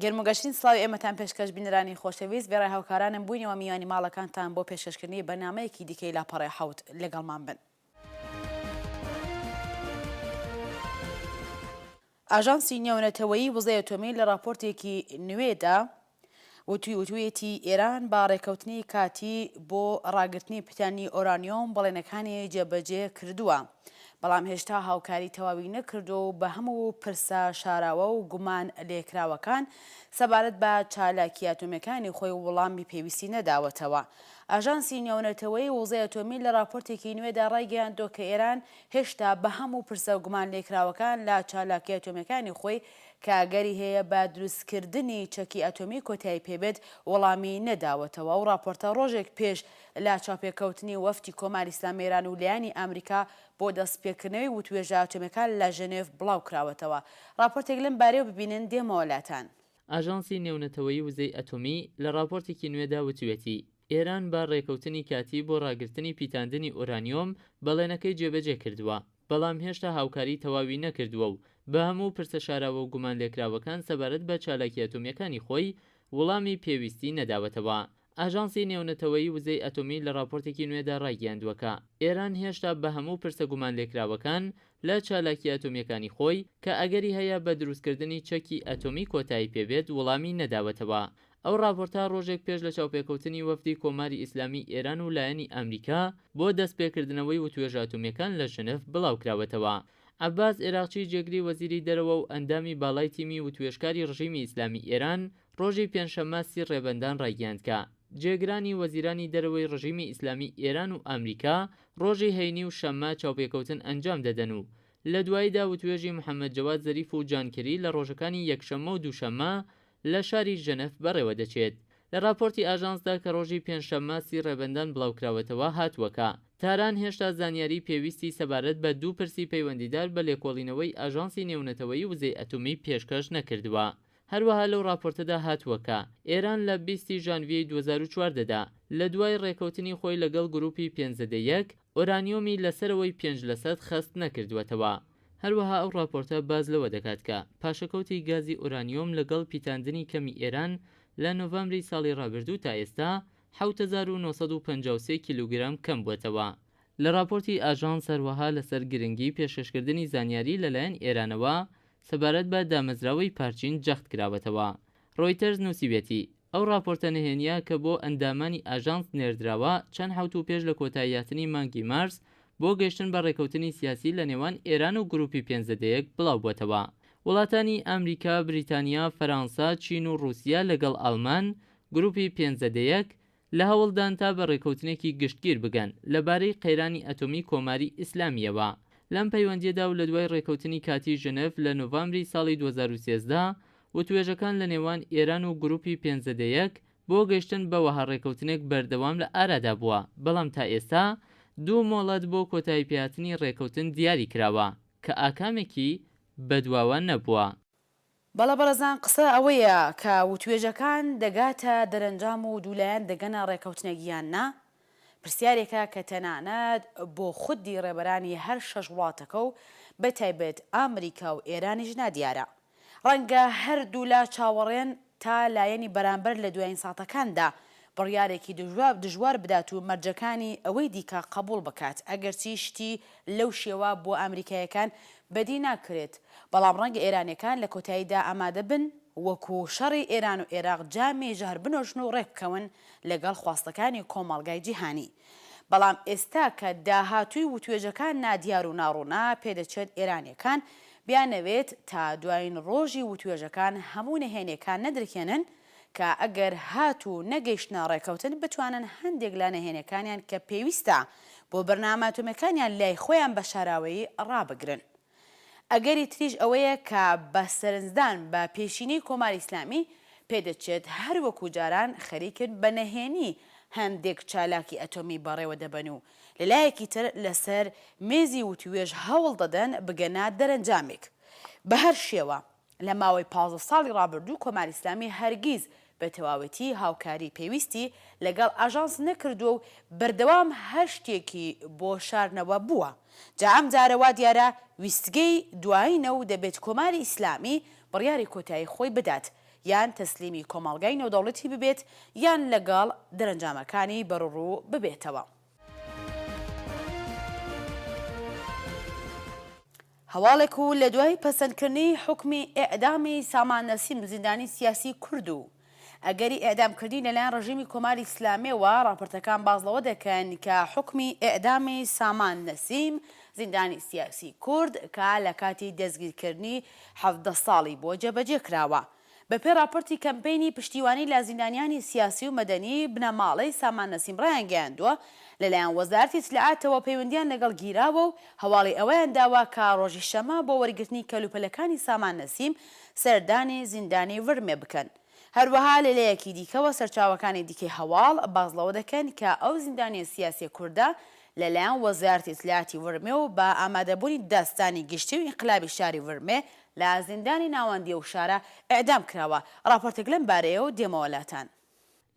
گەرم و گەشترین سڵاوی ئێمەتان پێشکەش بینەرانی خۆشەویست، وێڕای هاوکارانم بووینەوە میوانی ماڵەکانتان بۆ پێشکەشکردنی بەرنامەیەکی دیکەی لاپەڕەی حەوت لەگەڵمان بن. ئاژانسی نێونەتەوەیی وزەی ئەتۆمی لە ڕاپۆرتێکی نوێدا وتوویەتی ئێران بە ڕێکەوتنی کاتی بۆ ڕاگرتنی پیتانی ئۆرانیۆم بەڵێنەکانی جێبەجێ کردووە، بەڵام هێشتا هاوکاری تەواوی نەکردووە و بە هەموو پرسە شاراوە و گومان لێکراوەکان سەبارەت بە چالاکییە ئەتۆمییەکانی خۆی وڵامی پێویستی نەداوەتەوە. ئاژانسی نێونەتەوەیی وزەی ئەتۆمی لە ڕاپۆرتێکی نوێدا ڕایگەیاندووە کە ئێران هێشتا بە هەموو پرسە گومانلێکراوەکان لە چالاکییە ئەتۆمییەکانی خۆی کە ئەگەری هەیە بە دروستکردنی چەکی ئەتۆمی کۆتایی پێبێت، وەڵامی نەداوەتەوە. ئەو ڕاپۆرتە ڕۆژێک پێش لە چاوپێکەوتنی وەفدی کۆماری ئیسلامی ئێران و لایەنی ئامریکا بۆ دەستپێکردنەوەی وتوێژە ئەتۆمییەکان لە ژنێڤ بڵاوکراوەتەوە. ڕاپۆرتێک لەم بارەیەوە ببینن، دێمەوە لاتان. ئاژانسی نێونەتەوەیی وزەی ئەتۆمی لە ڕاپۆرتێکی نوێدا وتوێتی، ئێران بە ڕێکەوتنی کاتی بۆ ڕاگرتنی پیتاندنی ئۆرانیۆم بەڵێنەکەی جێبەجێ کردووە، بەڵام هێشتا هاوکاری تەواوی نەکردووە و بە هەموو پرسە شاراوە و گومانلێکراوەکان سەبارەت بە چالاکییە ئەتۆمییەکانی خۆی وڵامی پێویستی نەداوەتەوە. ئاژانسی نێونەتەوەیی وزەی ئەتۆمی لە ڕاپۆرتێکی نوێدا ڕایگەیاندووە کە ئێران هێشتا بە هەموو پرسە گومانلێکراوەکان لە چالاکییە ئەتۆمییەکانی خۆی کە ئەگەری هەیە بە دروستکردنی چەکی ئەتۆمی کۆتایی پێبێت وڵامی نەداوەتەوە. ئەو ڕاپۆرتە ڕۆژێک پێش لە چاوپێکەوتنی وەفدی کۆماری ئیسلامیی ئێران و لایەنی ئامریکا بۆ دەستپێکردنەوەی وتوێژە ئەتۆمییەکان لە ژنف بڵاوکراوەتەوە. عەباس عێراقچی جێگری وەزیری دەرەوە و ئەندامی باڵای تیمی وتوێژکاری ڕژیمی ئیسلامیی ئێران ڕۆژی پێنجشەممە سی ڕێبەندان ڕایگەیاند کە جێگرانی وەزیرانی دەرەوەی ڕژیمی ئیسلامیی ئێران و ئامریکا ڕۆژی هەینی و شەممە چاوپێکەوتن ئەنجام دەدەن و لە دواییدا وتوێژی محەممەد جەواد زەریف و جان کری لە ڕۆژەکانی یەکشەممە و دووشەممە لە شاری ژنف بەڕێوە دەچێت. لە ڕاپۆرتی ئاژانسدا کە ڕۆژی پێنجشەممە سی ڕێبەندان بڵاوکراوەتەوە هاتووە کە، تاران هێشتا زانیاریی پێویستی سەبارەت بە دوو پرسی پەیوەندیدار بە لێکۆڵینەوەی ئاژانسی نێونەتەوەیی وزەی ئەتۆمی پێشکەش نەکردووە. هەروەها لەو ڕاپۆرتەدا هاتووە کە، ئێران لە 20 ی ژانڤیەی 2014 دا، لە دوای ڕێکەوتنی خۆی لەگەڵ گرووپی پێنج زەدە یەک، ئۆرانیۆمی لە سەرەوەی پێنج لەسەد خەست نەکردووەتەوە. هەروەها ئەو ڕاپۆرتە باس لەوە دەکات کە پاشەکەوتی گازی ئۆرانیۆم لەگەڵ پیتاندنی کەمی ئێران لە نۆڤامبری ساڵی ڕابردوو تا ئێستا 7953 کیلوگرام کەم بووەتەوە. لە ڕاپۆرتی ئاژانس هەروەها لەسەر گرنگی پێشکەشکردنی زانیاری لەلایەن ئێرانەوە سەبارەت بە دامەزراوەی پارچین جەخت کراوەتەوە. ڕۆیتەرز نووسیویەتی، ئەو ڕاپۆرتە نهێنییە کە بۆ ئەندامانی ئاژانس نێردراوە چەند حەوتوو پێش لە کۆتاییهاتنی مانگی مارس بۆ گەیشتن بە ڕێکەوتنی سیاسی لە نێوان ئێران و گرووپی پێنج زەدەیەک بڵاوبووەتەوە. وڵاتانی ئامریکا، بریتانیا، فەرانسە، چین و ڕووسیە لەگەڵ ئاڵمان، گرووپی پێنج زەدەیەک، لە هەوڵدان تا بە ڕێکەوتنێکی گشتگیر بگەن لە بارەی قەیرانی ئەتۆمی کۆماری ئیسلامییەوە. لەم پەیوەندییەدا و لە دوای ڕێکەوتنی کاتیی ژنف لە نۆڤامبری ساڵی 2013، وتوێژەکان لە نێوان ئێران و گروپی پێنج زەدە یەک بۆ گەیشتن بە وەها ڕێکەوتنێک بەردەوام لە ئارادا بووە، بەڵام تا ئێستا دوو مۆڵەت بۆ کۆتاییپێهاتنی ڕێکەوتن دیاری کراوە کە ئاکامێکی بەدواوە نەبووە. بەڵێ بەڕێزان قسە ئەوەیە کە وتوێژەکان دەگاتە دەرەنجام و دوولایەن دەگەنە ڕێکەوتنێک یان نا؟ پرسیارێکە کە تەنانەت بۆ خودی ڕێبەرانی هەر شەش وڵاتەکە و بە تایبەت ئامریکا و ئێرانیش نادیارە. ڕەنگە هەردوولا چاوەڕێن تا لایەنی بەرامبەر لە دوایین ساتەکاندا بڕیارێکی دژوار بدات و مەرجەکانی ئەوەی دیکە قەبووڵ بکات، ئەگەرچی شتی لەو شێوە بۆ ئامریکایەکان بەدی ناکرێت، بەڵام ڕەنگە ئێرانیەکان لە کۆتاییدا ئامادە بن وەکوو شەڕی ئێران و ئێراق جامی ژەهر بنۆشن و ڕێکبکەون لەگەڵ خواستەکانی کۆمەڵگای جیهانی. بەڵام ئێستا کە داهاتووی وتوێژەکان نادیار و ناڕوونە، پێدەچێت ئێرانیەکان بیانەوێت تا دوایین ڕۆژی وتوێژەکان هەموو نهێنیەکان نەدرکێنن کە ئەگەر هاتوو نەگەیشتنە ڕێکەوتن بتوانن هەندێک لە نهێنیەکانیان کە پێویستە بۆ بەرنامە ئەتۆمیەکانیان لای خۆیان بە شاراوەیی ڕابگرن. ئەگەری تریش ئەوەیە کە بە سەرنجدان بە پێشینەی کۆماری ئیسلامی، پێدەچێت هەر وەکوو جاران خەریکن بە نەهێنی هەندێک چالاکی ئەتۆمی بەڕێوە دەبەن و لە لایەکی تر لەسەر مێزی وتووێژ هەوڵ دەدەن بگەنە دەرەنجامێک. بە هەر شێوە، لە ماوەی 15 ساڵی ڕابردوو کۆماری ئیسلامی هەرگیز بە تەواوەتی هاوکاری پێویستی لەگەڵ ئاژانس نەکردووە و بەردەوام هەر شتێکی بۆ شاردنەوە بووە. جا ئەم جارە وا دیارە ویستگەی دوایینە و دەبێت کۆماری ئیسلامی بڕیاری کۆتایی خۆی بدات. یان تەسلیمی کۆمەڵگای نێودەوڵەتی ببێت یان لەگەڵ دەرەنجامەکانی بەرەوڕوو ببێتەوە. هەواڵێک و لە دوای پەسەندکردنی حوکمی ئێعدامی سامان نەسیم زیندانی سیاسی کورد و ئەگەری ئێعدامکردنی لەلایەن ڕژیمی کۆماری ئیسلامیەوە ڕاپۆرتەکان باس لەوە دەکەن کە حوکمی ئێعدامی سامان نەسیم زیندانی سیاسی کورد کە لە کاتی دەستگیرکردنی 17 ساڵی بۆ جێبەجێ کراوە بەپێی ڕاپۆرتی کەمپەینی پشتیوانی لە زیندانیانی سیاسی و مەدەنی بنەماڵەی سامان نەسیم ڕایانگەیاندووە، لەلایەن وەزارەتی ئیتلاعاتەوە پەیوەندییان لەگەڵ گیراوە و هەواڵی ئەوەیان داوە کە ڕۆژی شەممە بۆ وەرگرتنی کەلوپەلەکانی سامان نەسیم سەردانی زیندانی ورمێ بکەن. هەروەها لەلایەکی دیکەوە سەرچاوەکانی دیکەی هەواڵ باس لەوە دەکەن کە ئەو زیندانییە سیاسییە کوردە لەلایەن وەزارەتی ئیتلاعاتی ورمێ و بە ئامادەبوونی دادستانی گشتی و ئینقلابی شاری ورمێ لە زیندانی ناوەندی ئەو شارە ئێعدام کراوە. ڕاپۆرتێک لەم بارەیەوە دێمەوە لاتان.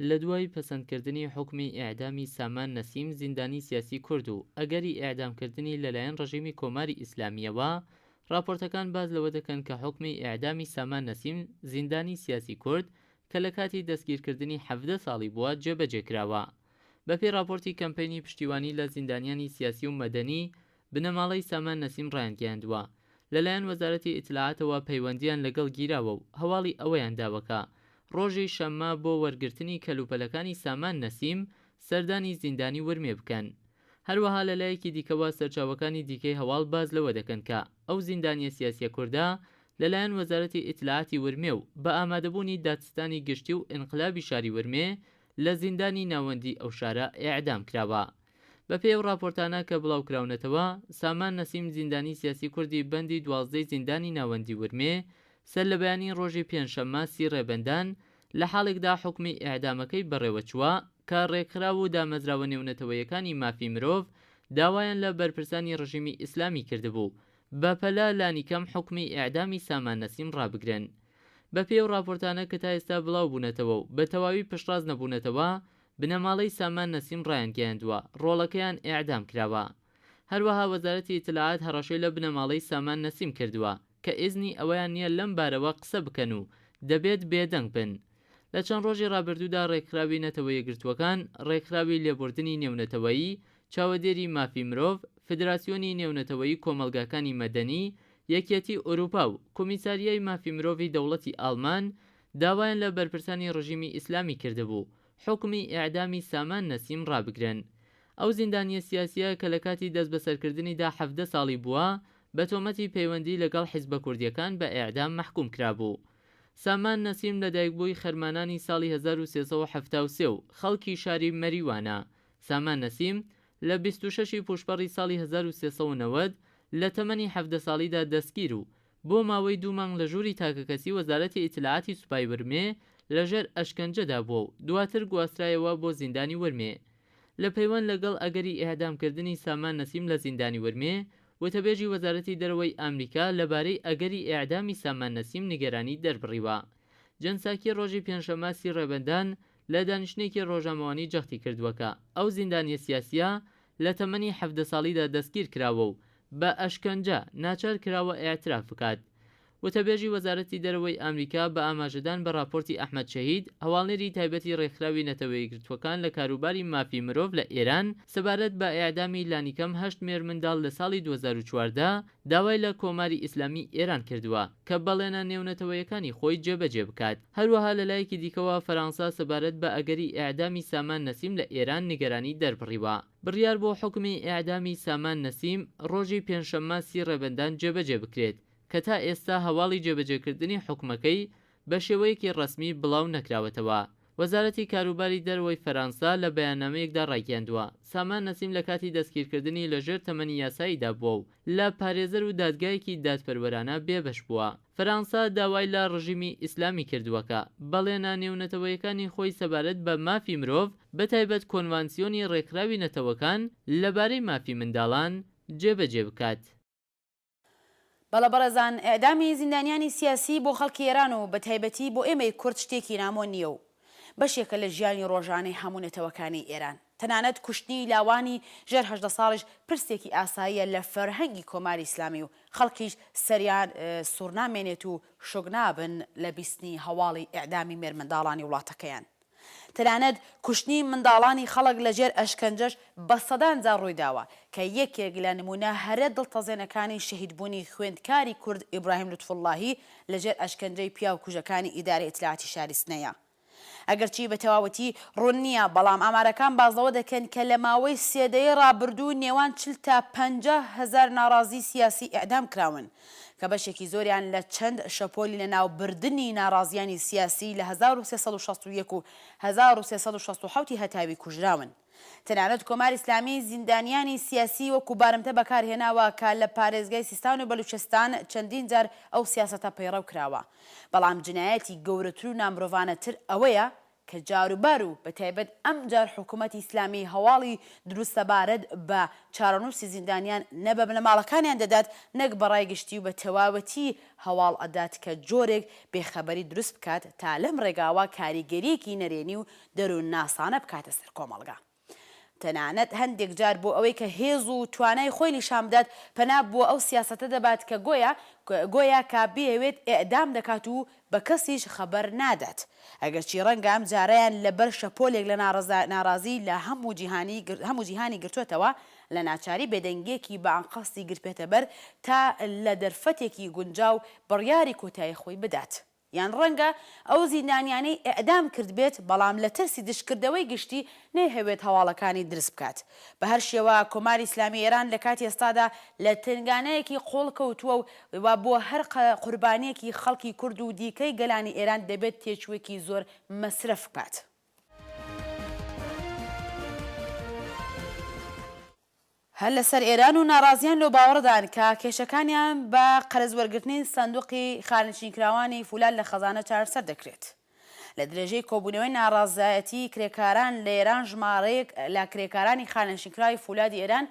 لە دوای پەسەندکردنی حوکمی ئێعدامی سامان نەسیم زیندانی سیاسی کورد و ئەگەری ئێعدامکردنی لەلایەن ڕژیمی کۆماری ئیسلامییەوە، ڕاپۆرتەکان باس لەوە دەکەن کە حوکمی ئێعدامی سامان نەسیم زیندانی سیاسی کورد کە لە کاتی دەستگیرکردنی 17 ساڵی بووە جێبەجێ کراوە. بەپێی ڕاپۆرتی کەمپەینی پشتیوانی لە زیندانیانی سیاسی و مەدەنی، بنەماڵەی سامان نەسیم ڕایانگەیاندووە، لەلایەن وەزارەتی ئیتلاعاتەوە پەیوەندییان لەگەڵ گیراوە و هەواڵی ئەوەیان داوە کە ڕۆژی شەممە بۆ وەرگرتنی کەلوپەلەکانی سامان نەسیم سەردانی زیندانی ورمێ بکەن. هەروەها لەلایەکی دیکەوە سەرچاوەکانی دیکەی هەواڵ باس لەوە دەکەن کە ئەو زیندانییە سیاسییە کوردە لەلایەن وەزارەتی ئیتلاعاتی ورمێ و بە ئامادەبوونی دادستانی گشتی و ئینقلابی شاری ورمێ لە زیندانی ناوەندیی ئەو شارە ئێعدام کراوە. بەپێی ئەو ڕاپۆرتانە کە بڵاوکراونەتەوە، سامان نەسیم زیندانی سیاسی کوردی بەندی دوازدەی زیندانی ناوەندی ورمێ، سەرلەبەیانی ڕۆژی پێنجشەممە سی ڕێبەندان، لە حاڵێکدا حوکمی ئێعدامەکەی بەڕێوەچووە کە ڕێکخراو و دامەزراوە نێونەتەوەیەکانی مافی مرۆڤ داوایان لە بەرپرسانی ڕژیمی ئیسلامی کردبوو بەپەلە لانیکەم حوکمی ئێعدامی سامان نەسیم ڕابگرن. بەپێی ئەو ڕاپۆرتانە کە تا ئێستا بڵاو بوونەتەوە و بە تەواوی پشتڕاست نەبوونەتەوە، بنەماڵەی سامان نەسیم ڕایانگەیاندووە، ڕۆڵەکەیان ئێعدام کراوە. هەروەها وەزارەتی ئیتلاعات هەڕەشەی لە بنەماڵەی سامان نەسیم کردووە کە ئیزنی ئەوەیان نییە لەم بارەوە قسە بکەن و دەبێت بێدەنگ بن. لە چەند ڕۆژی ڕابردوودا ڕێکخراوی نەتەوە یەکگرتووەکان، ڕێکخراوی لێبوردنی نێونەتەوەیی، چاوەدێری مافی مرۆڤ، فدراسیۆنی نێونەتەوەیی کۆمەڵگاکانی مەدەنی، یەکیەتی ئورووپا و کومیساریای مافی مرۆڤی دەوڵەتی ئاڵمان داوایان لە بەرپرسانی ڕژیمی ئیسلامی کردبوو حوکمی ئێعدامی سامان نەسیم ڕابگرن. ئەو زیندانییە سیاسییە کە لە کاتی دەستبەسەرکردنیدا 17 ساڵی بووە، بە تۆمەتی پەیوەندی لەگەڵ حیزبە کوردییەکان بە ئێعدام مەحکووم کرابوو. سامان نەسیم لەدایکبووی خەرمانانی ساڵی 1373 و خەڵکی شاری مەریوانە. سامان نەسیم لە 26 ی پووشپەڕی ساڵی 1390 لە تەمەنی 17 ساڵیدا دەستگیر و بۆ ماوەی دوو مانگ لە ژووری تاکەکەسی وەزارەتی ئیتلاعاتی سوپای ورمێ لەژێر ئەشکەنجەدا بووە و دواتر گواسترایەوە بۆ زیندانی ورمێ. لە پەیوەند لەگەڵ ئەگەری ئێعدامکردنی سامان نەسیم لە زیندانی ورمێ، وتەبێژی وەزارەتی دەرەوەی ئامریکا لەبارەی ئەگەری ئێعدامی سامان نەسیم نیگەرانی دەربڕیوە. جەن ساکی ڕۆژی پێنجشەممە سی ڕێبەندان لە دانیشتنێکی ڕۆژنامەوانی جەختی کردووە کە ئەو زیندانییە سیاسییە لە تەمەنی 17 ساڵیدا دەستگیر کراوە و بە ئەشکەنجە ناچار کراوە ئیعتراف بکات. وتەبێژی وەزارەتی دەرەوەی ئامریکا بە ئاماژەدان بە ڕاپۆرتی ئەحمەد شەهید، هەواڵنێری تایبەتی ڕێکخراوی نەتەوەیەکگرتووەکان لە کاروباری مافی مرۆڤ لە ئێران سەبارەت بە ئێعدامی لانیکەم هەشت مێرمنداڵ لە ساڵی 2014 داوای لە کۆماری ئیسلامی ئێران کردووە کە بەڵێنە نێونەتەوەیەکانی خۆی جێبەجێ بکات. هەروەها لە لایەکی دیکەوە فەرانسە سەبارەت بە ئەگەری ئێعدامی سامان نەسیم لە ئێران نیگەرانی دەربڕیوە. بڕیار بۆ حوکمی ئێعدامی سامان نەسیم ڕۆژی پێنجشەممە سی ڕێبەندان جێبەجێ بکرێت کە تا ئێستا هەواڵی جێبەجێکردنی حوکمەکەی بە شێوەیەکی ڕەسمی بڵاو نەکراوەتەوە. وەزارەتی کاروباری دەرەوەی فەرانسە لە بەیاننامەیەکدا ڕایگەیاندووە، سامان نەسیم لە کاتی دەستگیرکردنی لە ژێر تەمەنی یاساییدا بووە و لە پارێزەر و دادگایەکی دادپەروەرانە بێبەش بووە. فەرانسە داوای لە ڕژیمی ئیسلامی کردووە کە بەڵێنە نێونەتەوەیەکانی خۆی سەبارەت بە مافی مرۆڤ بە تایبەت کۆنوانسیۆنی ڕێکخراوی نەتەوەکان لەبارەی مافی منداڵان جێبەجێ بکات. بەڵێ بەڕێزان، ئێعدامی زیندانیانی سیاسی بۆ خەڵکی ئێران و بەتایبەتی بۆ ئێمەی کورد شتێکی نامۆ نییە و بەشێکە لە ژیانی ڕۆژانەی هەموو نەتەوەکانی ئێران. تەنانەت کوشتنی لاوانی ژێر 18 ساڵیش پرسێکی ئاساییە لە فەرهەنگی کۆماری ئیسلامی و خەڵکیش سەریان سوڕنامێنێت و شۆک نابن لە بیستنی هەواڵی ئیعدامی مێرمنداڵانی وڵاتەکەیان. تەنانەت کوشتنی منداڵانی خەڵک لە ژێر ئەشکەنجەش بە سەدان جار ڕوویداوە، کە یەکێک لە نموونە هەرە دڵتەزێنەکانی شەهیدبوونی خوێندکاری کورد ئیبراهیم لوتفوڵڵاهی لە ژێر ئەشکەنجەی پیاوکوژەکانی ئیدارەی ئیتلاعاتی شاری سنەیە. ئەگەرچی بە تەواوەتی ڕوون نییە، بەڵام ئامارەکان باس لەوە دەکەن کە لە ماوەی سێ دەیەی ڕابردوو نێوان 40 تا 50 هەزار ناڕازیی سیاسی ئێعدام کراون، کە بەشێکی زۆریان لە چەند شەپۆلی لەناوبردنی ناڕازییانی سیاسی لە 1361 و 1367 ی هەتاوی کوژراون. تەنانەت کۆماری ئیسلامی زیندانیانی سیاسی وەکوو بارمتە بەکار هێناوە کە لە پارێزگای سیستان و بەلوچستان چەندین جار ئەو سیاسەتە پەیڕەو کراوە. بەڵام جنایەتی گەورەتر و نامرۆڤانەتر ئەوەیە کە جاروبار و بە تایبەت ئەمجار حکوومەتی ئیسلامی هەواڵی دروست سەبارەت بە چارەنووسی زیندانیان نە بە بنەماڵەکانیان دەدات نەک بە ڕای گشتی و بە تەواوەتی هەواڵ ئەدات کە جۆرێک بێخەبەری دروست بکات تا لەم ڕێگاوە کاریگەرییەکی نەرێنی و دەروونناسانە بکاتە سەر کۆمەڵگا. تەنانەت هەندێک جار بۆ ئەوەی کە هێز و توانای خۆی نیشان بدات پەنا بۆ ئەو سیاسەتە دەبات کە گۆیا گۆیا کە بیەوێت ئیعدام دەکات و بە کەسیش خەبەر نادات. ئەگەرچی ڕەنگە ئەم جارەیان لە بەر شەپۆلێک لە ناڕازی لە هەموو جیهانی هەموو جیهانی گرتووەتەوە لە ناچاری بێدەنگییەکی بە ئەنقەستی گرتبێتە بەر تا لە دەرفەتێکی گونجاو بڕیاری کۆتایی خۆی بدات. یان ڕەنگە ئەو زیندانیانەی ئیعدام کردبێت، بەڵام لە ترسی دژکردەوەی گشتی نەیهەوێت هەواڵەکانی درز بکات. بە هەر شێوە کۆماری ئیسلامی ئێران لە کاتی ئێستادا لە تنگانەیەکی قووڵ کەوتووە و بۆ هەر قوربانییەکی خەڵکی کورد و دیکەی گەلانی ئێران دەبێت تێچووێکی زۆر مەسرەف بکات. هەر لەسەر ئێران و ناڕازیان لەو باوەڕەدان کە کێشەکانیان بە قەرز وەرگرتنی سندوقی خانەنشینکراوانی فولاد لە خەزانە چارەسەر دەکرێت. لە درێژەی کۆبوونەوەی ناڕەزایەتی کرێکاران لە ئێران ژمارەیەک لە کرێکارانی خانەنشینکراوی فولادی ئێران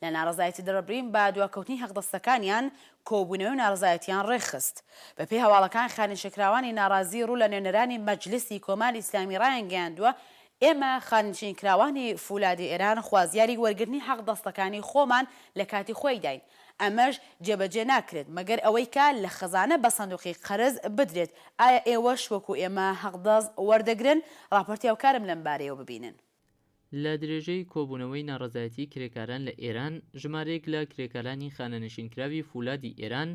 لە ناڕەزایەتی دەربڕین بە دواکەوتنی حەقدەستەکانیان کۆبوونەوەی و ناڕەزایەتیان ڕێکخست. بەپێی هەواڵەکان خانەنشینکراوانی ناڕازی ڕوو لە نوێنەرانی مەجلسی کۆماری ئیسلامی ڕایانگەیاندووە ئێمە خانەنشینکراوانی فولادی ئێران خوازیاری وەرگرتنی حەقدەستەکانی خۆمان لە کاتی خۆیداین، ئەمەش جێبەجێ ناکرێت مەگەر ئەوەی کە لە خەزانە بە سندوقی قەرز بدرێت، ئایا ئێوەش وەکو ئێمە حەقدەست وەردەگرن؟ ڕاپۆرتی هاوکارم لەم بارەیەوە ببینن. لە درێژەی کۆبوونەوەی ناڕەزایەتی کرێکاران لە ئێران، ژمارەیەک لە کرێکارانی خانەنشینکراوی فولادی ئێران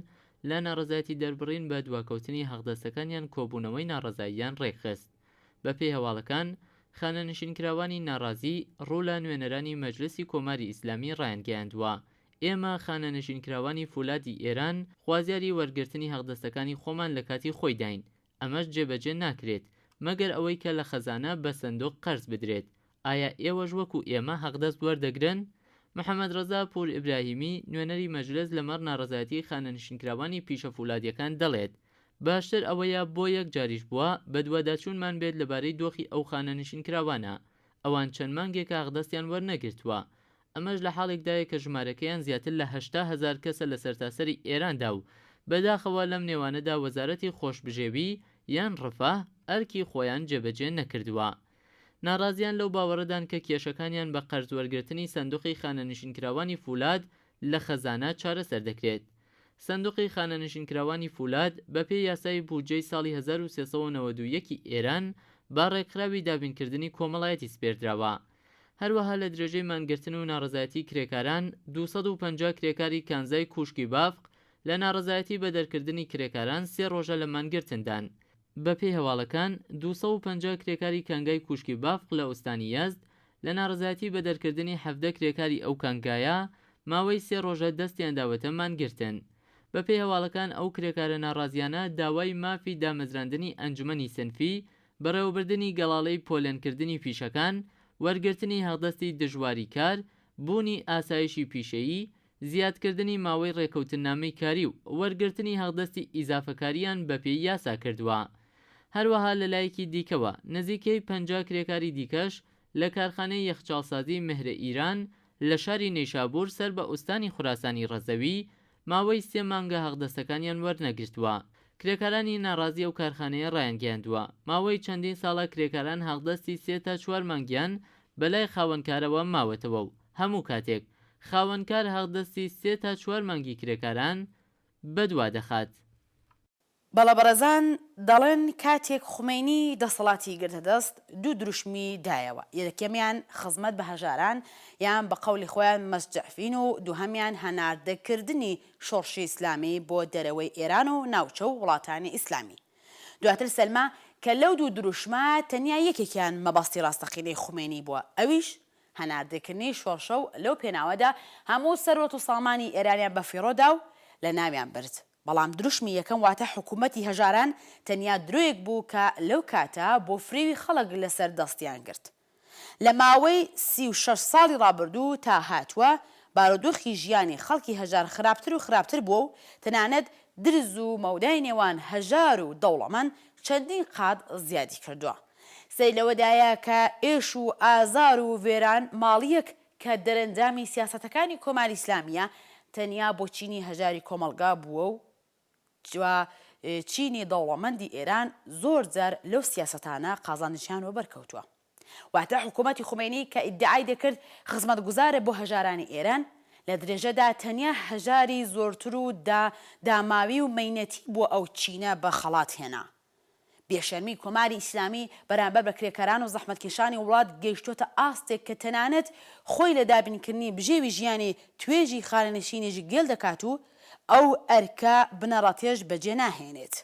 لە ناڕەزایەتی دەربڕین بە دواکەوتنی حەقدەستەکانیان کۆبوونەوەی ناڕەزاییان ڕێکخست. بەپێی هەواڵەکان، خانەنشینکراوانی ناڕازی ڕوو لە نوێنەرانی مەجلسی کۆماری ئیسلامی ڕایانگەیاندووە، ئێمە خانەنشینکراوانی فولادی ئێران خوازیاری وەرگرتنی حەقدەستەکانی خۆمان لە کاتی خۆیداین، ئەمەش جێبەجێ ناکرێت، مەگەر ئەوەی کە لە خەزانە بە سندوق قەرز بدرێت، ئایا ئێوەش وەکو ئێمە حەقدەست وەردەگرن؟ محەمەد ڕەزا پوور ئیبراهیمی، نوێنەری مەجلس لەمەڕ ناڕەزایەتیی خانەنشینکراوانی پیشە فولادییەکان دەڵێت، باشتر ئەوەیە بۆ یەک جاریش بووە بەدواداچوونمان بێت لەبارەی دۆخی ئەو خانەنشینکراوانە، ئەوان چەند مانگێکە حەقدەستیان وەرنەگرتووە، ئەمەش لە حاڵێکدایە کە ژمارەکەیان زیاتر لە 80,000 کەسە لە سەرتاسەری ئێراندا و بەداخەوە لەم نێوانەدا وەزارەتی خۆشبژێوی یان ڕفاه ئەرکی خۆیان جێبەجێ نەکردووە. ناڕازیان لەو باوەڕەدان کە کێشەکانیان بە قەرز وەرگرتنی سەندوقی خانەنشینکراوانی فولاد لە خەزانە چارەسەر دەکرێت. سندوقی خانەنشینکراوانی فولاد بەپێی یاسای بودجەی ساڵی 1391 ی ئێران بە ڕێکخراوی دابینکردنی کۆمەڵایەتی سپێردراوە. هەروەها لە درێژەی مانگرتن و ناڕەزایەتی کرێکاران، 250 کرێکاری کانزای کوشکی بافق لە ناڕەزایەتی بە دەرکردنی کرێکاران سێ ڕۆژە لە مانگرتندان. بەپێی هەواڵەکان، 250 کرێکاری کانگای کوشکی بافق لە ئوستانی یەزد لە ناڕەزایەتی بە دەرکردنی 17 کرێکاری ئەو کانگایە، ماوەی سێ ڕۆژە دەستیان داوەتە مانگرتن. بەپێی هەواڵەکان ئەو کرێکارە ناڕازیانە داوای مافی دامەزراندنی ئەنجومەنی سنفی، بەڕێوەبردنی گەڵاڵەی پۆلێنکردنی پیشەکان، وەرگرتنی حەقدەستی دژواری کار، بوونی ئاسایشی پیشەیی، زیادکردنی ماوەی ڕێکەوتننامەی کاری و وەرگرتنی حەقدەستی ئیزافەکاریان بەپێی یاسا کردووە. هەروەها لەلایەکی دیکەوە نزیکەی 50 کرێکاری دیکەش لە کارخانەی یەخچاڵسازی مهر ئیران لە شاری نەیشابوور سەر بە ئوستانی خوراسانی ڕەزەوی ماوەی سێ مانگە حەقدەستەکانیان وەرنەگرتووە. کرێکارانی ناڕازی ئەو کارخانەیە ڕایانگەیاندووە، ماوەی چەندین ساڵە کرێکاران حەقدەستی سێ تا چوار مانگیان بەلای خاوەنکارەوە ماوەتەوە و هەموو کاتێک خاوەنکار هەقدەستی سێ تا چوار مانگی کرێکاران بەدوا دەخات. بەڵێ بەڕێزان دەڵێن کاتێک خومەینی دەسەڵاتی گرتە دەست دوو دروشمی دایەوە یەکەمیان خزمەت بە هەژاران یان بە قەولی خۆیان مەستجەعفین و دووهەمیان هەناردە کردنی شۆڕشی ئیسلامی بۆ دەرەوەی ئێران و ناوچە و وڵاتانی ئیسلامی دواتر سەلما کە لەو دوو دروشمە تەنیا یەکێکیان مەبەستی ڕاستەقینەی خومەینی بووە ئەویش هەناردەکردنی شۆڕشە و لەو پێناوەدا هەموو سەروەت و سامانی ئێرانیان بەفیڕۆ دا و لەناویان برد. بەڵام دروشمی یەکەم واتە حکوومەتی هەژاران تەنیا درۆیەک بوو کە لەو کاتە بۆ فریوی خەڵک لەسەر دەستیان گرت. لە ماوەی 36 ساڵی ڕابردوو تا هاتووە بارودۆخی ژیانی خەڵکی هەژار خراپتر و خراپتر بووە و تەنانەت درز و مەودای نێوان هەژار و دەوڵەمەند چەندین قات زیادی کردووە. سەیر لەوەدایە کە ئێش و ئازار و وێران ماڵییەک کە دەرەنجامی سیاسەتەکانی کۆماری ئیسلامییە تەنیا بۆ چینی هەژاری کۆمەڵگا بووە و چینی دەوڵەمەندی ئێران زۆر جار لەو سیاسەتانە قازانجیان وەبەر کەوتووە. واتە حکوومەتی خومەینی کە ئیدعای دەکرد خزمەتگوزارە بۆ هەژارانی ئێران، لە درێژەدا تەنیا هەژاری زۆرتر و داماوی و مەینەتی بۆ ئەو چینە بە خەڵات هێنا. بێشەرمی کۆماری ئیسلامی بەرامبەر بە کرێکاران و زەحمەتکێشانی وڵات گەیشتۆتە ئاستێک کە تەنانەت خۆی لە دابینکردنی بژێوی ژیانی توێژی خانەنشینیش گێل دەکات و ئەو ئەرکە بنەڕەتیەش بەجێ ناهێنێت.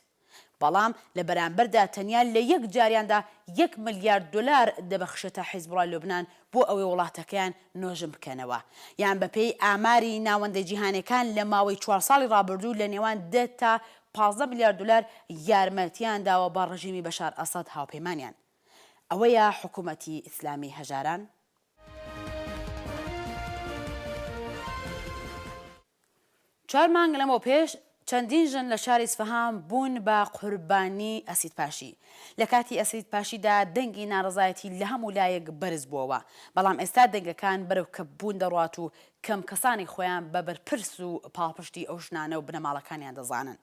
بەڵام لە بەرامبەردا تەنیا لە یەک جاریاندا یەک ملیارد دۆلار دەبەخشێتە حیزبوڵای لوبنان بۆ ئەوەی وڵاتەکەیان نۆژن بکەنەوە یان بەپێی ئاماری ناوەندە جیهانیەکان لە ماوەی چوار ساڵی ڕابردوو لە نێوان دە تا 15 ملیار دۆلار یارمەتیان داوە بە ڕژیمی بەشار ئەسەد هاوپەیمانیان. ئەوەیە حکومەتی ئیسلامی هەژاران؟ چوار مانگ لەمەوپێش چەندین ژن لە شاری ئیسفەهان بوون بە قوربانی ئەسیدپاشی. لە کاتی ئەسیدپاشیدا دەنگی ناڕەزایەتی لە هەموو لایەک بەرز بووەوە، بەڵام ئێستا دەنگەکان بەرەو کپبوون دەڕوات و کەم کەسانی خۆیان بە بەرپرس و پاڵپشتی ئەو ژنانە و بنەماڵەکانیان دەزانن.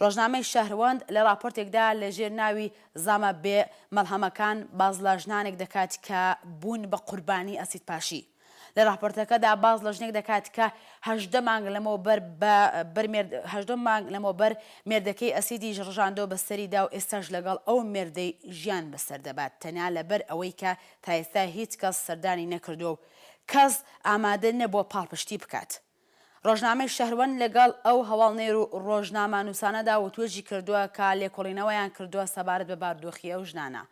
ڕۆژنامەی شەهروەند لە ڕاپۆرتێکدا لە ژێر ناوی زامە بێ مەڵهەمەکان باس لە ژنانێک دەکات کە بوون بە قوربانی ئەسیدپاشی. لە راپۆرتەکەدا باس لە ژنێک دەکات کە 18 مانگ لەمەوبەر بە بەر مێرد 18 مانگ لەمەوبەر مێردەکەی ئەسیدیش ڕژاندەوە بە سەریدا و ئێستاش لەگەڵ ئەو مێردەی ژیان بەسەر دەبات تەنیا لەبەر ئەوەی کە تا ئێستا هیچ کەس سەردانی نەکردووە و کەس ئامادە نەبووە پاڵپشتی بکات. ڕۆژنامەی شەهروەند لەگەڵ ئەو هەواڵنێر و ڕۆژنامەنووسانەدا وتوێژی کردووە کە لێکۆڵینەوەیان کردووە سەبارەت بە بارودۆخی ئەو ژنانە.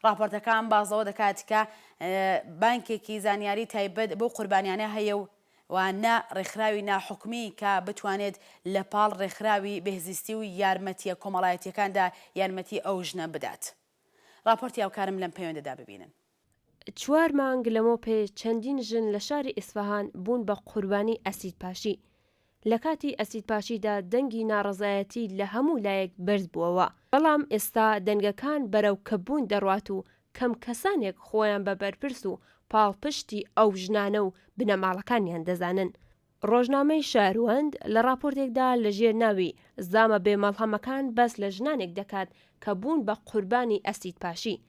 ڕاپۆرتەکان باس لەوە دەکات کە بانکێکی زانیاری تایبەت بەو قوربانیانە هەیە و و نە ڕێکخراوی ناحکومی کە بتوانێت لە پاڵ ڕێکخراوی بێهزیستی و یارمەتییە کۆمەڵایەتییەکاندا یارمەتی ئەو ژنە بدات. ڕاپۆرتی هاوکارم لەم پەیوەندەدا ببینن. چوار مانگ لەمەوپێش چەندین ژن لە شاری ئیسفەهان بوون بە قوربانی ئەسیدپاشی. لە کاتی ئەسیدپاشیدا دەنگی ناڕەزایەتی لە هەموو لایەک بەرز بووەوە، بەڵام ئێستا دەنگەکان بەرەو کپبوون دەڕوات و کەم کەسانێک خۆیان بە بەرپرس و پاڵپشتی ئەو ژنانە و بنەماڵەکانیان دەزانن. ڕۆژنامەی شاروەند لە ڕاپۆرتێکدا لە ژێر ناوی زامە بێ مەڵهەمەکان باس لە ژنانێک دەکات کە بوون بە قوربانی ئەسیدپاشی.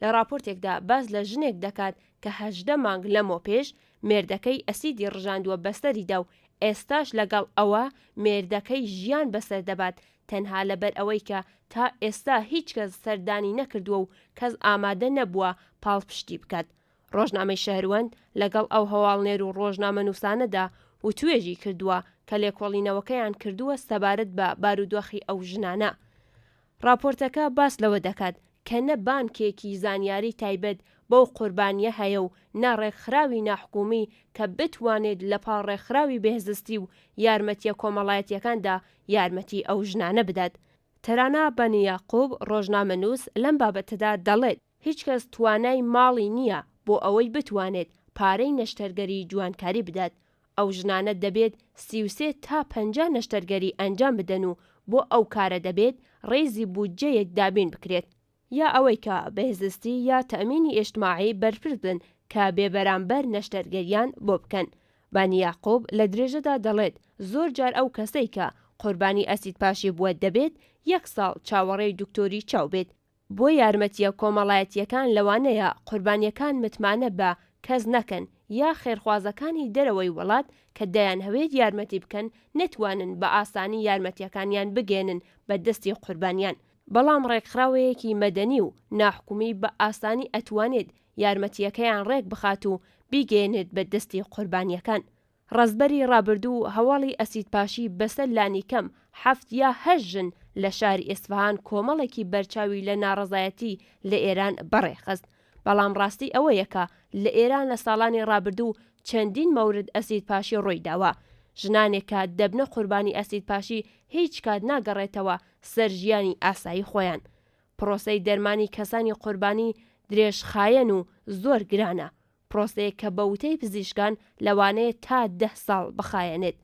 لە ڕاپۆرتێکدا باس لە ژنێک دەکات کە 18 مانگ لەمەوپێش مێردەکەی ئەسیدی ڕژاندووە بەسەریدا و ئێستاش لەگەڵ ئەوە مێردەکەی ژیان بەسەر دەبات تەنها لەبەر ئەوەی کە تا ئێستا هیچ کەس سەردانی نەکردووە و کەس ئامادە نەبووە پاڵپشتی بکات. ڕۆژنامەی شەهروەند لەگەڵ ئەو هەواڵنێر و ڕۆژنامەنووسانەدا وتوێژی کردووە کە لێکۆڵینەوەکەیان کردووە سەبارەت بە بارودۆخی ئەو ژنانە. ڕاپۆرتەکە باس لەوە دەکات کە نە بانکێکی زانیاری تایبەت بەو قوربانییە هەیە و نە ڕێکخراوی ناحکومی کە بتوانێت لەپاڵ ڕێکخراوی بێهزستی و یارمەتییە کۆمەڵایەتییەکاندا یارمەتی ئەو ژنانە بدات. تەرانە بەنی یاقوب، ڕۆژنامەنووس لەم بابەتەدا دەڵێت، هیچ کەس توانای ماڵی نییە بۆ ئەوەی بتوانێت پارەی نەشتەرگەری جوانکاری بدات، ئەو ژنانە دەبێت 33 تا 50 نەشتەرگەری ئەنجام بدەن و بۆ ئەو کارە دەبێت ڕێزی بودجەیەک دابین بکرێت، یا ئەوەی کە بهزیستی یا تەئمینی ئیجتماعی بەرپرس بن کە بێبەرامبەر نەشتەرگەریان بۆ بکەن. بانی یاقوب لە درێژەدا دەڵێت زۆر جار ئەو کەسەی کە قوربانی ئەسیدپاشی بووە دەبێت یەک ساڵ چاوەڕێی دکتۆری چاو بێت، بۆ یارمەتییە کۆمەڵایەتییەکان لەوانەیە قوربانییەکان متمانە بە کەس نەکەن یا خێرخوازەکانی دەرەوەی وڵات کە دەیانهەوێت یارمەتی بکەن نەتوانن بە ئاسانی یارمەتیەکانیان بگەیەنن بە دەستی قوربانیان بەڵام ڕێکخراوەیەکی مەدەنی و ناحکومی بە ئاسانی ئەتوانێت یارمەتیەکەیان ڕێک بخات و بیگەیەنێت بە دەستی قوربانیەکان. ڕەزبەری ڕابردوو هەواڵی ئەسیدپاشی بەسەر لانیکەم حەفت یا هەشت ژن لە شاری ئیسفەهان کۆمەڵێکی بەرچاوی لە ناڕەزایەتی لە ئێران بەڕێخست. بەڵام ڕاستی ئەوەیە کە لە ئێران لە ساڵانی ڕابردوو چەندین مەورد ئەسیدپاشی ڕووی داوە. ژنانێک کە دەبنە قوربانی ئەسیدپاشی هیچ کات ناگەڕێتەوە سەر ژیانی ئاسایی خۆیان. پڕۆسەی دەرمانی کەسانی قوربانی درێژخایەن و زۆر گرانە. پرۆسەیەک کە بە وتەی پزیشکان لەوانەیە تا دە ساڵ بخایەنێت.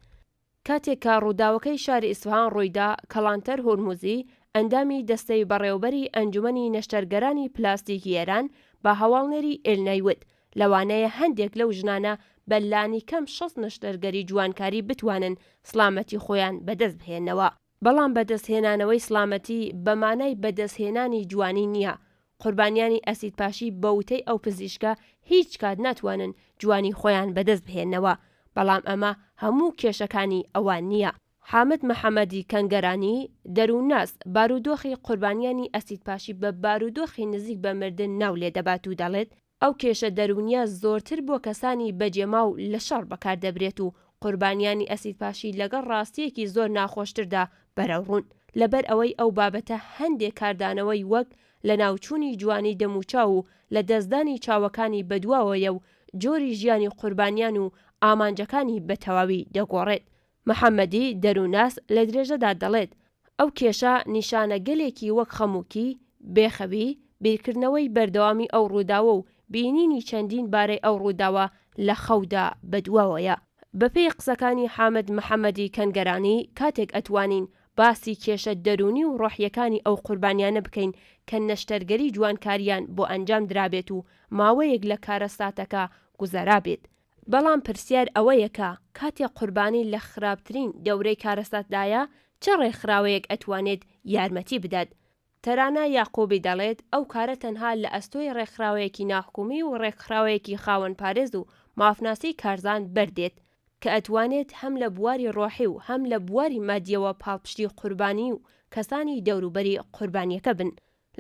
کاتێک کە ڕووداوەکەی شاری ئیسفهان ڕوویدا، کەڵانتەر هورموزی، ئەندامی دەستەی بەڕێوەبەری ئەنجومەنی نەشتەرگەرانی پلاستیکی ئێران بە هەواڵنێری ئێلنای وت، لەوانەیە هەندێک لەو ژنانە بە لانیکەم 60 نەشتەرگەری جوانکاری بتوانن سڵامەتی خۆیان بەدەست بهێننەوە. بەڵام بەدەستهێنانەوەی سڵامەتی بە مانای بەدەستهێنانی جوانی نییە، قوربانیانی ئەسیدپاشی بە وتەی ئەو پزیشکە هیچ کات ناتوانن جوانی خۆیان بەدەست بهێننەوە، بەڵام ئەمە هەموو کێشەکانی ئەوان نییە. حامد محەمەدی کەنگەرانی، دەروونناس، بارودۆخی قوربانیانی ئەسیدپاشی بە بارودۆخی نزیک بە مردن ناو لێدەبات و دەڵێت، ئەو کێشە دەروونییە زۆرتر بۆ کەسانی بەجێماو لە شەڕ بەکاردەبرێت و قوربانیانی ئەسیدپاشی لەگەڵ ڕاستییەکی زۆر ناخۆشتردا بەرەوڕوون لەبەر ئەوەی ئەو بابەتە هەندێ کاردانەوەی وەک لەناوچوونی جوانی دەموچاو و لەدەستدانی چاوەکانی بەدواوەیە و جۆری ژیانی قوربانیان و ئامانجەکانی بەتەواوی دەگۆڕێت. محەمەدی، دەروونناس لە درێژەدا دەڵێت، ئەو کێشە نیشانەگەلێکی وەک خەموکی، بێخەوی، بیرکردنەوەی بەردەوامی ئەو ڕووداوە و بینینی چەندین بارەی ئەو ڕووداوە لە خەودا بەدواوەیە. بەپێی قسەکانی حامد محەمەدی کەنگەرانی، کاتێک ئەتوانین باسی کێشە دەروونی و ڕۆحییەکانی ئەو قوربانیانە بکەین کە نەشتەرگەری جوانکارییان بۆ ئەنجام درابێت و ماوەیەک لە کارەساتەکە گوزەرابێت، بەڵام پرسیار ئەوەیە کە کاتێ قوربانی لە خراپترین دەورەی کارەساتدایە چ ڕێکخراوەیەک ئەتوانێت یارمەتی بدات؟ تەرانە یەعقوبی دەڵێت ئەو کارە تەنها لە ئەستۆی ڕێکخراوەیەکی ناحکومی و ڕێکخراوەیەکی خاوەن پارێز و مافناسی کارزان بەردێت کە ئەتوانێت هەم لە بواری ڕۆحی و هەم لە بواری مادیەوە پاڵپشتی قوربانی و کەسانی دەوروبەری قوربانیەکە بن.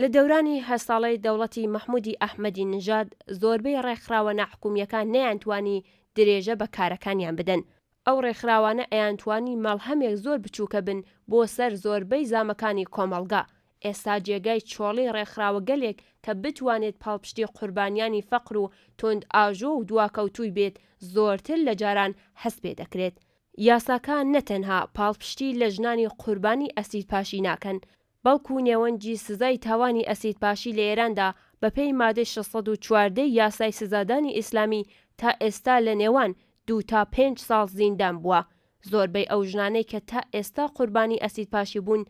لە دەورانی هەشت ساڵەی دەوڵەتی مەحمودی ئەحمەدی نژاد زۆربەی ڕێکخراوە ناحکومییەکان نەیانتوانی درێژە بە کارەکانیان بدەن. ئەو ڕێکخراوانە ئەیانتوانی مەڵهەمێک زۆر بچووکە بن بۆ سەر زۆربەی زامەکانی کۆمەڵگا. ئێستا جێگای چۆڵی ڕێکخراوەگەلێک کە بتوانێت پاڵپشتی قوربانیانی فەقر و توندئاژۆ و دواکەوتووی بێت زۆرتر لە جاران هەست پێ دەکرێت. یاساکان نەتەنها پاڵپشتی لە ژنانی قوربانی ئەسیدپاشی ناکەن، بەڵکو نێوەنجی سزای تاوانی ئەسیدپاشی لە ئێراندا بەپێی مادەی 614 ی یاسای سزادانی ئیسلامی تا ئێستا لە نێوان دوو تا پێنج ساڵ زیندان بووە. زۆربەی ئەو ژنانەی کە تا ئێستا قوربانی ئەسیدپاشی بوون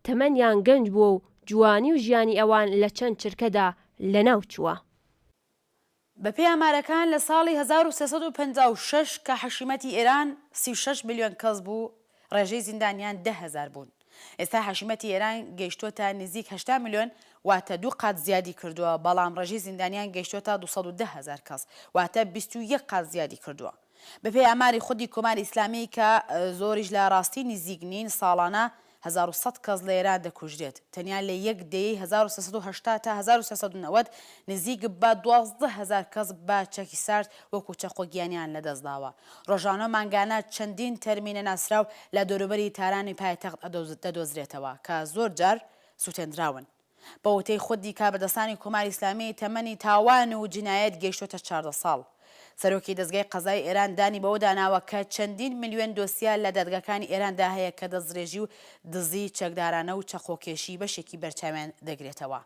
تەمەنیان گەنج بووە و جوانی و ژیانی ئەوان لە چەند چرکەدا لەناو چووە. بەپێی ئامارەکان لە ساڵی 1356 کە حەشیمەتی ئێران 36 ملیۆن کەس بوو، ڕێژەی زیندانیان 10,000 بوون. ئێستا حەشیمەتی ئێران گەیشتووەتە نزیک 80 ملیۆن، واتە دوو قات زیادی کردووە، بەڵام ڕێژەی زیندانیان گەیشتووەتە 210 هەزار کەس، واتە 21 قات زیادی کردووە. بەپێی ئاماری خودی کۆماری ئیسلامی کە زۆریش لە ڕاستی نیزیک نین، ساڵانە 1100 کەس لە ئێران دەکوژرێت. تەنیا لە یەک دەیەی 1380 تا 1390 نزیک بە 12 هەزار کەس بە چەکی سارد وەکو چەقۆ گیانیان لەدەستداوە. ڕۆژانە و مانگانە چەندین تەرمی نەناسراو لە دەوروبەری تارانی پایتەخت دەدۆزرێتەوە کە زۆر جار سوتێندراون. بە وتەی خودی کاربەدەستانی کۆماری ئیسلامی تەمەنی تاوان و جینایەت گەیشتۆتە 14 ساڵ. سەرۆکی دەزگای قەزای ئێران دانی بەوەدا ناوە کە چەندین ملیۆن دۆسیە لە دادگاکانی ئێراندا هەیە کە دەستدرێژی و دزی چەکدارانە و چەقۆکێشی بەشێکی بەرچاویان دەگرێتەوە.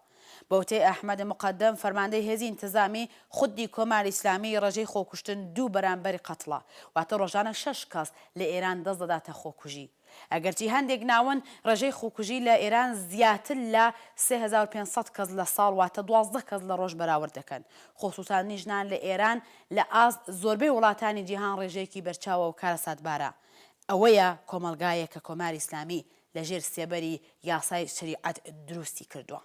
بە وتەی ئەحمەد موقەدەم فەرماندەی هێزی ئینتزامی خودی کۆماری ئیسلامی ڕێژەی خۆکوشتن دوو بەرامبەری قەتڵە واتە ڕۆژانە شەش کەس لە ئێران دەست دەداتە خۆکوژی. ئەگەرچی هەندێک ناوەند ڕێژەی خۆکوژی لە ئێران زیاتر لە 3500 کەس لە ساڵ واتە 12 کەس لە ڕۆژ بەراورد دەکەن. خۆسووتاندنی ژنان لە ئێران لە ئاست زۆربەی وڵاتانی جیهان ڕێژەیەکی بەرچاوە و کارەساتبارە. ئەوەیە کۆمەڵگایەک کە کۆماری ئیسلامی لە ژێر سێبەری یاسای شەریعەت دروستی کردووە.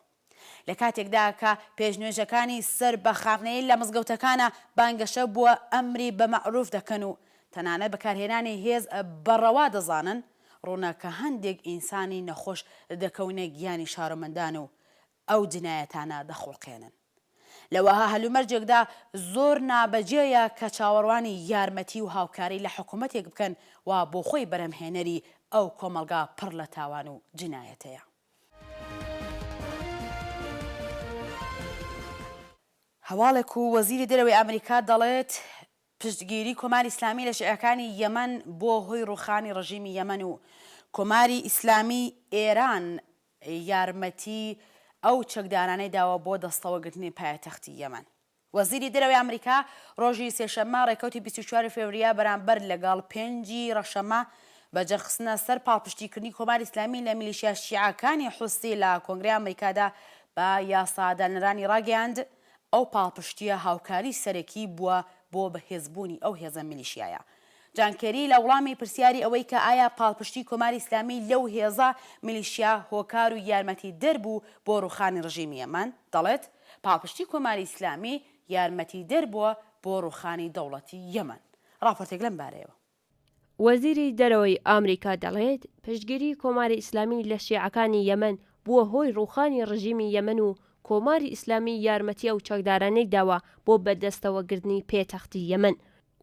لە کاتێکدا کە پێشنوێژەکانی سەر بە خامنەیی لە مزگەوتەکانا بانگەشە بۆ ئەمری بە مەعروف دەکەن و تەنانەت بەکارهێنانی هێز بە ڕەوا دەزانن، ڕوونە کە هەندێک ئینسانی نەخۆش دەکەونە گیانی شارۆمەندان و ئەو جنایەتانە دەخوڵقێنن. لە وەها هەلومەرجێکدا زۆر نابەجێیە کە چاوەڕوانی یارمەتی و هاوکاری لە حکومەتێک بکەن وا بۆخۆی بەرهەمهێنەری ئەو کۆمەڵگا پڕ لە تاوان و جنایەتەیە. هەواڵێک و وەزیری دەرەوەی ئامریکا دەڵێت، پشتگیری کۆماری ئیسلامی لە شیعەکانی یەمەن بووە هۆی ڕووخانی ڕژیمی یەمەن و کۆماری ئیسلامی ئێران یارمەتی ئەو چەکدارانەی داوە بۆ دەستەوەگرتنی پایەتەختی یەمەن. وەزیری دەرەوەی ئامریکا ڕۆژی سێشەممە ڕێکەوتی 24 فێوریە بەرامبەر لەگەڵ پێنجی ڕەشەممە بە جەخستنە سەر پاڵپشتیکردنی کۆماری ئیسلامی لە میلیشیا شیعەکانی حوسی لە کۆنگرەی ئامریکادا بە یاسادانەرانی ڕاگەیاند، ئەو پاڵپشتییە هاوکاری سەرەکی بووە بۆ بەهێزبوونی ئەو هێزە میلیشیایە. جان کێری لە وڵامی پرسیاری ئەوەی کە ئایا پاڵپشتی کۆماری ئیسلامی لەو هێزە میلیشیا هۆکار و یارمەتیدەر بوو بۆ ڕووخانی ڕژیمی یەمەن، دەڵێت، پاڵپشتی کۆماری ئیسلامی یارمەتیدەر بووە بۆ ڕووخانی دەوڵەتی یەمەن. ڕاپۆرتێک لەم بارەیەوە. وەزیری دەرەوەی ئامریکا دەڵێت، پشتگیری کۆماری ئیسلامی لە شیعەکانی یەمەن بووە هۆی ڕووخانی ڕژیمی یەمەن و کۆماری ئیسلامی یارمەتی ئەو چەکدارانەی داوە بۆ بەدەستەوەگرتنی پێتەختی یەمەن.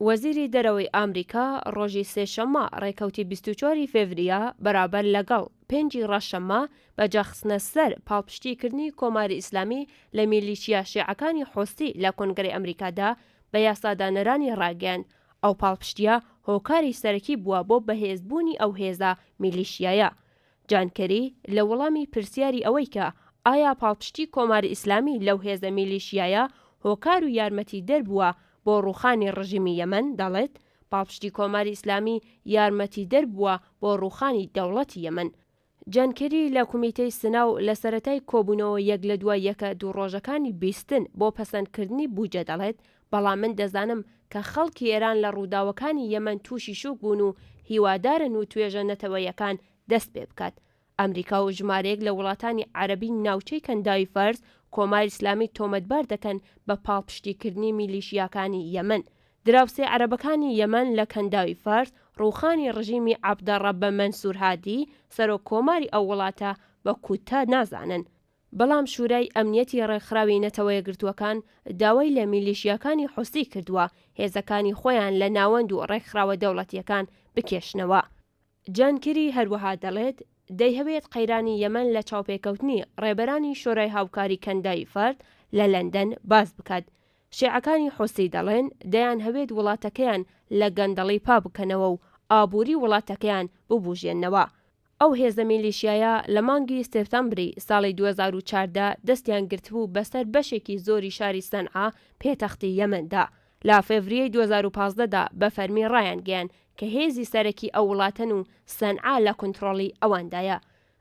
وەزیری دەرەوەی ئامریکا ڕۆژی سێشەممە ڕێکەوتی 24 ی فێڤریە بەرابەر لەگەڵ پێنجی ڕەشەممە بە جەخستنە سەر پاڵپشتی کردنی کۆماری ئیسلامی لە میلیشیا شیعەکانی حوسی لە کۆنگرەی ئەمریکادا بە یاسادانەرانی ڕاگەیاند ئەو پاڵپشتییە هۆکاری سەرەکی بووە بۆ بەهێزبوونی ئەو هێزە میلیشیایە. جان کێری لە وەڵامی پرسیاری ئەوەی کە ئایا پاڵپشتی کۆماری ئیسلامی لەو هێزە میلیشیایە هۆکار و یارمەتیدەر بووە بۆ ڕووخانی ڕژیمی یەمەن دەڵێت پاڵپشتی کۆماری ئیسلامی یارمەتیدەر بووە بۆ ڕووخانی دەوڵەتی یەمەن. جان کێری لە کومیتەی سنا و لە سەرەتای کۆبوونەوە یەک لە دوای یەکە دوو ڕۆژەکانی بیستن بۆ پەسەندکردنی بوجە دەڵێت، بەڵام من دەزانم کە خەڵکی ئێران لە ڕووداوەکانی یەمەن تووشی شوک بوون و هیوادارن وتوێژە نەتەوەیەکان دەست پێ بکات. ئەمریکا و ژمارەیەک لە وڵاتانی عەرەبی ناوچەی کەنداوی فارس کۆماری ئیسلامی تۆمەتبار دەکەن بە پاڵپشتیکردنی میلیشیاکانی یەمەن. دراوسێ عەرەبەکانی یەمەن لە کەنداوی فارس ڕووخانی ڕژیمی عەبدەڕەبە مەنسوور هادی سەرۆک کۆماری ئەو وڵاتە بە کودتا نازانن. بەڵام شورای ئەمنیەتی ڕێکخراوی نەتەوەیەکگرتووەکان داوای لە میلیشیاکانی حوسی کردووە هێزەکانی خۆیان لە ناوەند و ڕێکخراوە دەوڵەتییەکان بکێشنەوە. جان کیری هەروەها دەڵێت، دەیهەوێت قەیرانی یەمەن لە چاوپێکەوتنی ڕێبەرانی شۆرای هاوکاری کەنداوی فارس لە لەندەن باس بکات. شیعەکانی حوسی دەڵێن، دەیانهەوێت وڵاتەکەیان لە گەندەڵی پاک بکەنەوە و ئابووری وڵاتەکەیان ببوژێننەوە. ئەو هێزە میلیشیایە لە مانگی سێپتەمبری ساڵی 2014 دەستیان گرتبوو بەسەر بەشێکی زۆری شاری سەنعا پێتەختی یەمەندا. لە فێڤریەی 2015 دا بە فەرمی ڕایانگەیاند کە هێزی سەرەکی ئەو وڵاتەن و سەنعا لە کونتڕۆڵی ئەواندایە.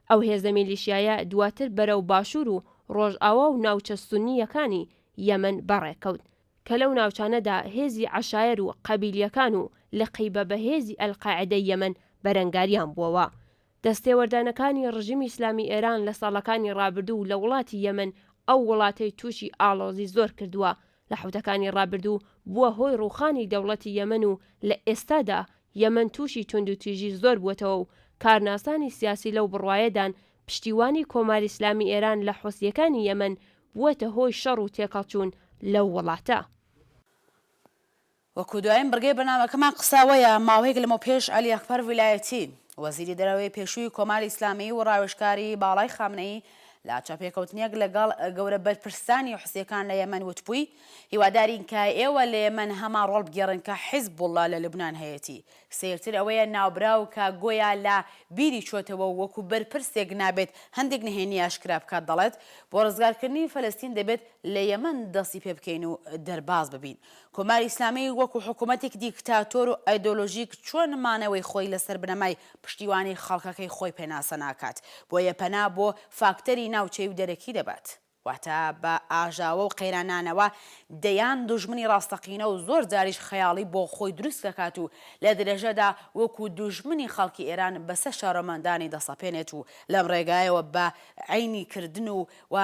ئەو هێزە میلیشیایە دواتر بەرەو باشوور و ڕۆژئاوا و ناوچە سوننییەکانی یەمەن بەڕێکەوت کە لەو ناوچانەدا هێزی عەشایەر و قەبیلیەکان و لقی بە بەهێزی ئەلقاعدەی یەمەن بەرەنگاریان بووەوە. دەستێوەردانەکانی ڕژیمی ئیسلامی ئێران لە ساڵەکانی ڕابردوو لە وڵاتی یەمەن ئەو وڵاتەی تووشی ئاڵۆزی زۆر کردووە، لە حەوتەکانی ڕابردوو بووە هۆی ڕووخانی دەوڵەتی یەمەن و لە ئێستادا یەمەن تووشی توندوتیژی زۆر بووەتەوە و کارناسانی سیاسی لەو بڕوایەدان پشتیوانی کۆماری ئیسلامی ئێران لە حوسییەکانی یەمەن بووەتە هۆی شەڕ و تێکهەڵچوون لەو وڵاتە. وەکو دوایین بڕگەی بەرنامەکەمان قساوەیە، ماوەیەک لەمەوپێش عەلی ئەکبەر ویلایەتی، وەزیری دەرەوەی پێشووی کۆماری ئیسلامی و ڕاوێژکاری باڵای خامنەیی لە چاوپێکەوتنێک لەگەڵ گەورە بەرپرسانی حوسییەکان لە یەمەن وتبووی، هیوادارین کە ئێوە لە یەمەن هەمان ڕۆڵ بگێڕن کە حیزبوڵڵا لە لوبنان هەیەتی. سەیرتر ئەوەیە ناوبراو کە گۆیا لە بیری چۆتەوە و وەکو بەرپرسێک نابێت هەندێک نهێنی ئاشکرا بکات دەڵێت، بۆ ڕزگارکردنی فەلەستین دەبێت لە یەمەن دەستی پێ بکەین و دەرباز ببین. کۆماری ئیسلامی وەکو حکوومەتێکی دیکتاتۆر و ئایدۆلۆژیک چۆن مانەوەی خۆی لەسەر بنەمای پشتیوانی خەڵکەکەی خۆی پێناسە ناکات، بۆیە پەنا بۆ فاکتەری ناوچەیی و دەرەکی دەبات. واتە بە ئاژاوە و قەیرانانەوە دەیان دوژمنی ڕاستەقینە و زۆر جاریش خەیاڵی بۆ خۆی دروست دەکات و لە درێژەدا وەکوو دوژمنی خەڵکی ئێران بەسەر شارۆمەندانی دەسەپێنێت و لەم ڕێگایەوە بە عەینی کردن و و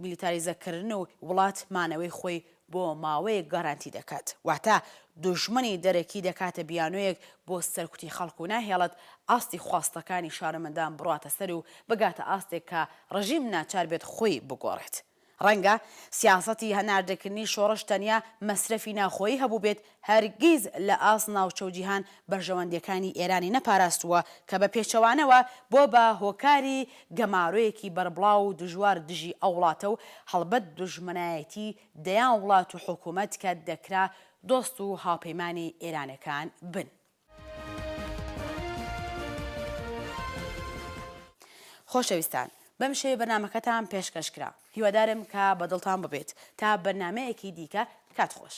میلیتاریزە کردن و وڵات مانەوەی خۆی بۆ ماوەیەک گارانتی دەکات. واتە دوژمنی دەرەکی دەکاتە بیانۆیەک بۆ سەرکوتی خەڵک و ناهێڵێت ئاستی خواستەکانی شارۆمەندان بڕواتە سەر و بگاتە ئاستێک کە ڕژیم ناچار بێت خۆی بگۆڕێت. ڕەنگە سیاسەتی هەناردەکردنی شۆڕش تەنیا مەسرەفی ناوخۆیی هەبووبێت، هەرگیز لە ئاست ناوچە و جیهان بەرژەوەندییەکانی ئێرانی نەپاراستووە کە بە پێچەوانەوە بۆ بە هۆکاری گەمارۆیەکی بەربڵاو و دژوار دژی ئەو وڵاتە و هەڵبەت دوژمنایەتی دەیان وڵات و حکوومەت کە دەکرا دۆست و هاوپەیمانی ئێرانەکان بن. خۆشەویستان بەم شێوەیە بەرنامەکەتان پێشکەش کرا هیوادارم کە بەدڵتان ببێت تا بەرنامەیەکی دیکە کات خۆش.